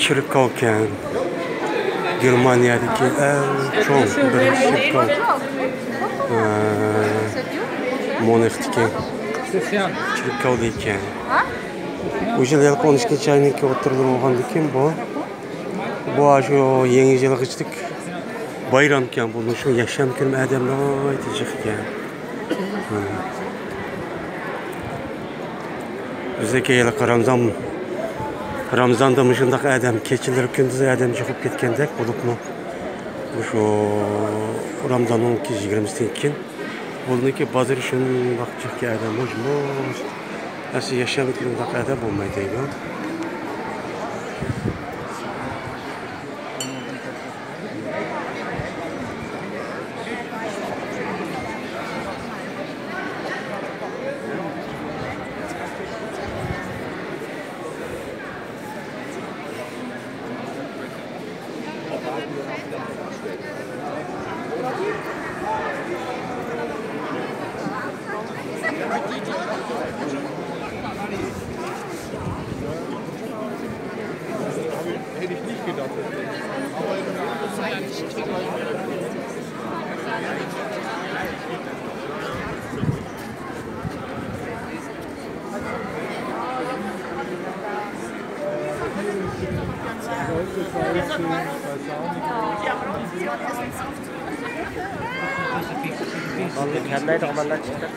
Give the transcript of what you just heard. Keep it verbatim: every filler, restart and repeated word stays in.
چېركاۋكەن. گېرمانىيەدىكى ئەڭ چوڭ بىرىنچى چېركاۋ. ئە، ميۇنخدىكى چېركاۋدا ئىكەن. بۇ يىل ھېلىقى ئون ئىككىنچى ئاينىڭكى ئوتتۇرىلىرى بولغاندىكىن بۇ، بۇ شۇ يېڭى يىلغىچىلىك بايرامكەن بۇ، شۇ يەكشەنبە كۈنى ئادەم ناھايىتى جىق ئىكەن. بىزدىكى ھېلىقى رامزان، رامزاندا مۇشۇنداق ئادەم، كېچىلىرى كۈندۈزى ئادەم جىق بولۇپ كەتكەندەك بولۇپمۇ، مۇشۇ رامزاننىڭكى يىگىرمىسىدىن كېيىن بۇنىڭكى بازىرى شۇنداق جىقكەن ئادەم، موش موش. ئەسلى يەكشەنبە كۈنى بۇنداق ئادەم بولمايدۇ. Känneydä Mann chiqdi.